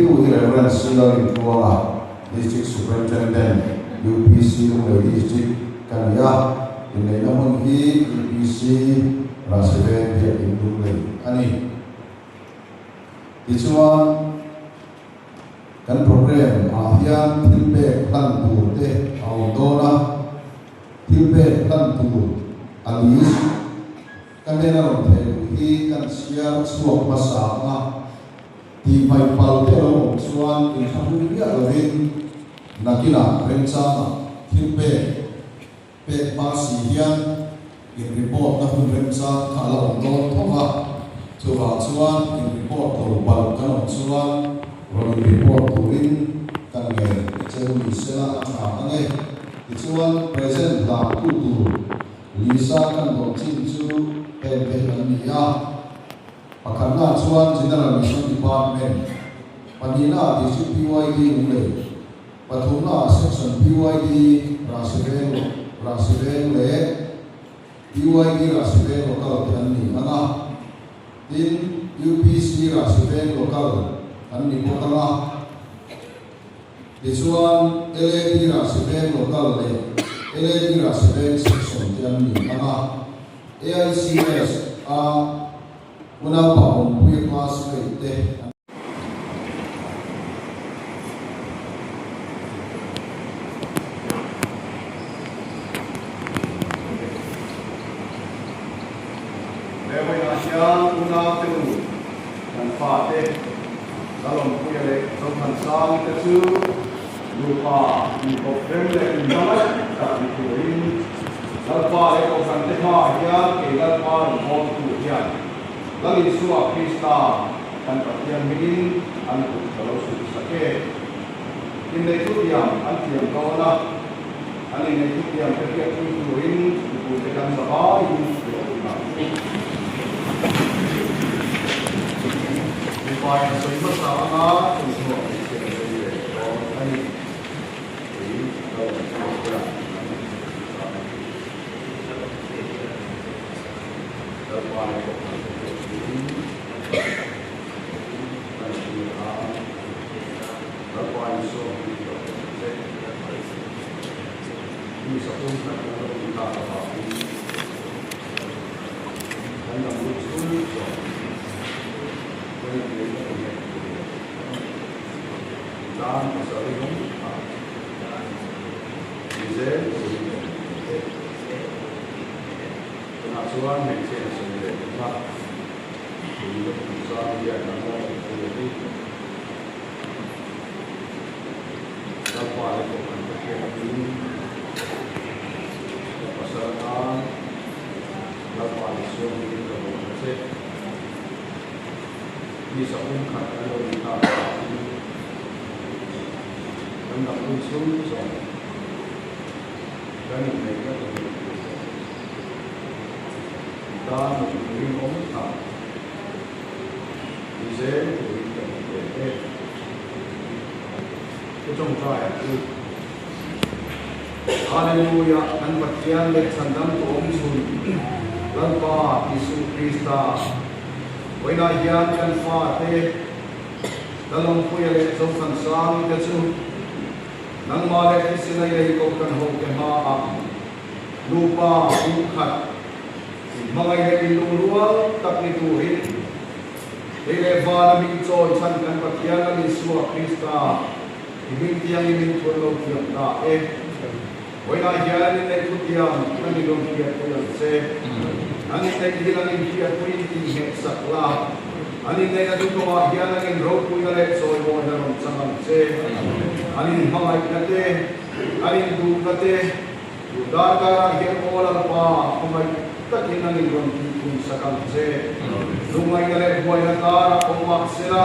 tu hi Rev. C. Lalrintluanga, District Superintendent, UPC Lunglei District ka ni a, inneihna hmun hi UPC Rahsiveng Biakin Lunglei a ni. Tichuan, kan programme ah hian thil pek hlan tur te a awm dawn a, thil pek hlan tur a list ka hnena rawn theh luh hi kan chhiar chhuak hmasa ang a, tih hmaih pal te a lo awm chuan inthlahrung miah lovin nakinah remchangah thil pek Pek hma si hian in report na hun remchang kha a la awm dawn tho va, chuvang chuan in report lo palh kan awm chuan rawn in report turin kan ngen cheu ni sela a tha ang e. Tichuan present hlang tu tur Lisa kan dawn chin chu heng te hi an ni a, pakhatna chuan General Mission Department, pahnihna District PYD Lunglei, Pathumna Section PYD Rahsiveng Rahsiveng leh PYD Rahsiveng Local te an ni ang a, tin UPC Rahsiveng Local an ni bawk ang a. Tichuan LAD Rahsiveng Local leh LAD Rahsiveng Section te an ni ang a. AICS a unaupa awmpuia classmate te an. He vawiinah hian unau te u, kan fate, Lalawmpuia leh Zothansang te chu nupa inkawp rem leh inhmangaih tak ni turin Lalpa leh Kohhran te hmaah hian kei Lalpa rawngbawltu hian Lal Isua Krista Kan Pathian hmingin an kut ka lo suh sak e. Innei thutiam an thiam dawn a, an innei thutiam te hriatpui turin mipuite kan zavaiin i lo in ang u. Mipain a sawi hmasa anga chumi hnuah hmeichhia a sawi ve dawn a ni. Kei ka rawn chhuak hian an inhmu ta a ni. Lalpa leh Kohhran te hriatpuiin kan hria a, Lalpa Isua hming ka pe ang che. Mi sapum khat kan lo tih tak avangin kan dam lut chhung chuan kan inneih na tum leh tur leh tan pasal i rawng kha ni zel turin ka inneih ang che. Tunah chuan hmeichhia in sawi ve tum a, tui ka hmuh zang hian a ngaw awm pui a ni. Lalpa leh Kohhran ka hriat in ka pasal atan Lalpa leh Suangin ka bawm ta che. Mi sahum khat kan lo ni ta avangin kan dam hun chhung zawng kan inneih na tur leh tur zawng. I tan mipui rinawm tak ni zel turin ka duh ve e. Pu Tawngtaia chu Hallelujah kan Pathian leh Chhandamtu awm chhun Lalpa Isu Krista vawiinah hian kan fate Lalawmpuia leh Zothansang te chu nangmah leh thisen a ilei Kohhran hote hmaah Nupa pumkhat inhmangaih leh inlungrual tak ni turin lei leh vana min chawi chhan kan Pathian Lal Isua Krista i hming tiangin min thun lo thiam ta e. Vawiinah hian an inneih thutiam kan in rawn hriatpui ang che. An inneih hi an inhriatpuiin tingheh sak la, an inneihna duhawmah hian an inropuina leh chawimawina rawn chang ang che. An inhmangaihna te, an induhna te, Chu darkarah hian Aw Lalpa, khawngaih takin an inrawn tih thung sak ang che. Lungngaihna leh buaina karah awm mah sela,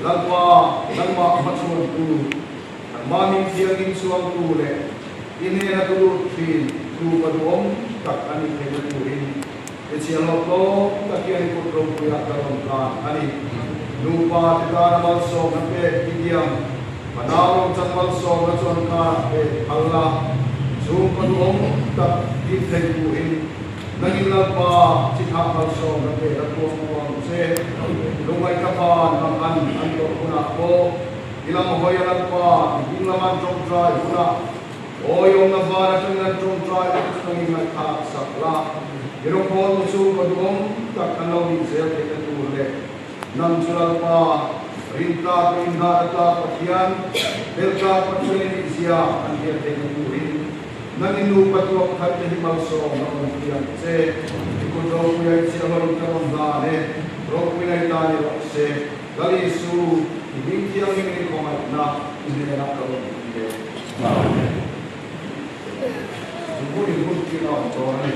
Lalpa, nangmah hmachhuantu, nangmah min thianghlim chhuangtu leh i hnena tulut thin tu ka duhawm tak a nih theihna turin i chhiahhlawh tlawm tak hian i kut ropuiah ka rawn tlan a ni. Nupa te tana malsawmna pek i tiang. Ka nau rawng chan malsawmna chuan karah pek phal la, chhungkaw duhawm tak din thei turin nangin Lalpa chi thah malsawmna pek a tuam u ang che. Lungngaih ka van mang an an tawrh hunah pawh. Ilam hoya lalpa i hming lama an tawngtai hunah awiawmna van atangin an tawngtai na te chu nangin ngaihthlak sak la. I rawngbawl mu chu ka duhawm tak an lo nih zel theihna tur leh nang chu lalpa rintlak leh inngahna tlak Pathian, beltlak Pathian i nih zia an hriat theihna turin nangin nupa tuak khat te hi malsawm a awm pui ang che. I kut ropui a i chiahhlawh in ka rawn hlan e, ropui na i ta ni rawh se. Lal Isu, i hming thianghlim in i khawngaihna i hnenah ka rawn ti e. Amen. Chu hun in hun tir a awm dawn a ni.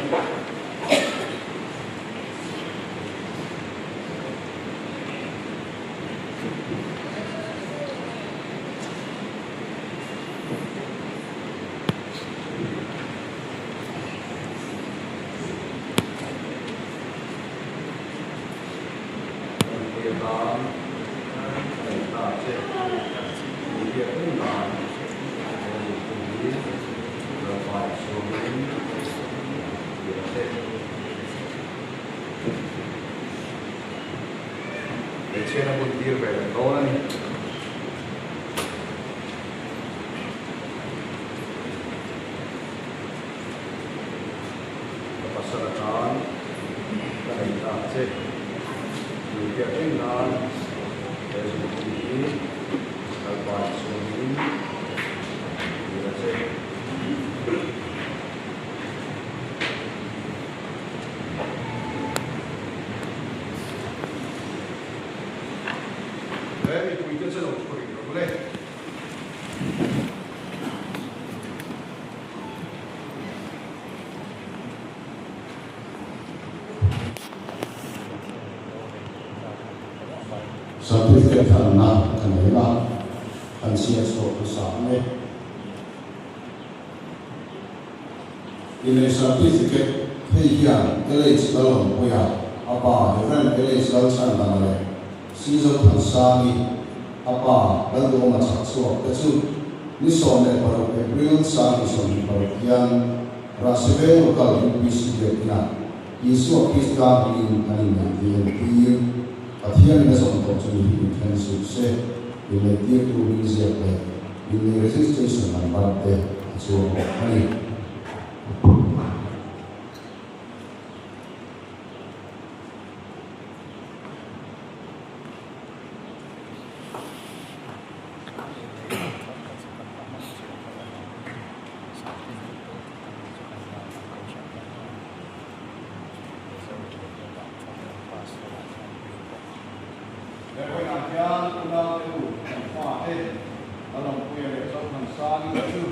Kan tan kan ta che mi biak reng dan kan duh thung hi Lalpa Isuamin tir a che. Hmeichhiatna hun tir ve leh dawn a ni. Ka pasal atan ka nei ta che. Tui hriat reng nan he zungpui hi Lalpa chhungin tir a che. He mipuite chu lo thu rih rawh le. Certificate thlanna ka nei a, han chhiar chhuak hmasa ang e. Inei certificate hei hian LH Lalawmpuia, a pa Rev LH Lalchhandama leh Sizo Thansangi, a pa Lalduhawma chhak chhuak te chu ni 16 April 2026 hian Rahsiveng Local UPC biakinah Isua Krista hmingin an inneih tir tir. Pathianin a zawm tawh chu mi hi inthen suh se, inneihtirtu hming ziak leh inneih registration number te a chuang bawk a ni. Vawiinah hian unaute u kan fate Lalawmpuia leh Zothansangi te chu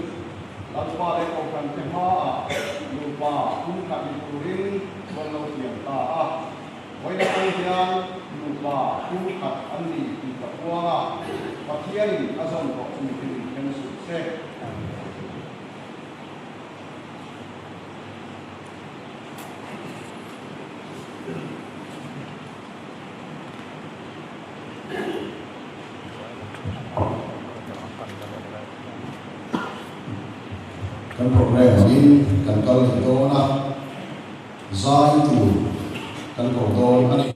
Lalpa leh Kohhrante hmaah nupa pumkhat ni turin chuan lo thiam ta a. Vawiin atang hian nupa pumkhat an ni tih ka puang a, Pathianin a zawm tawh chu mipui inthen suh se. Kan program angin kan kal leh dawn a, zai tur kan ko dawn a ni.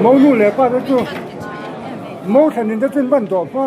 Mo nu le pa te chu mo thlan in te chun ban tawh hma.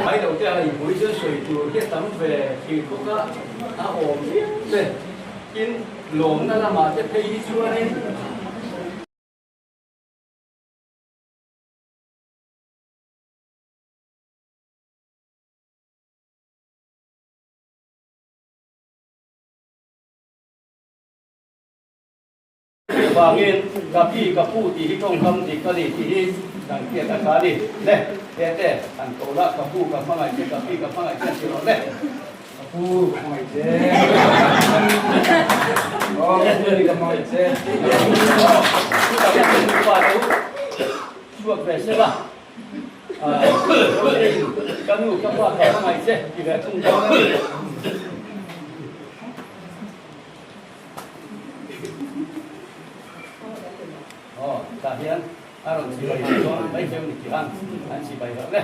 Mai lo te a inpui chu sawi tur hi a tam ve thin bawk a, a awm viau te tin lawmna lamah te phei hi chuanin. Chuvangin ka pi ka pu tih hi tawngkam dik a ni tih hi kan hriat a tha a ni. Le, he te han ko la, ka pu ka hmangaih che, ka pi ka hmangaih che an ti rawh le. Ka pu ka hmangaih che. Aw, ka pu ka hmangaih che. Chutah hian kan nupa chu chhuak ve se la. Ka nu ka pa ka hmangaih che ti ve thung dawn a ni. Aw, tah hian a rawn chibai hman dawn mai cheu ni tih ang an chibai loh le.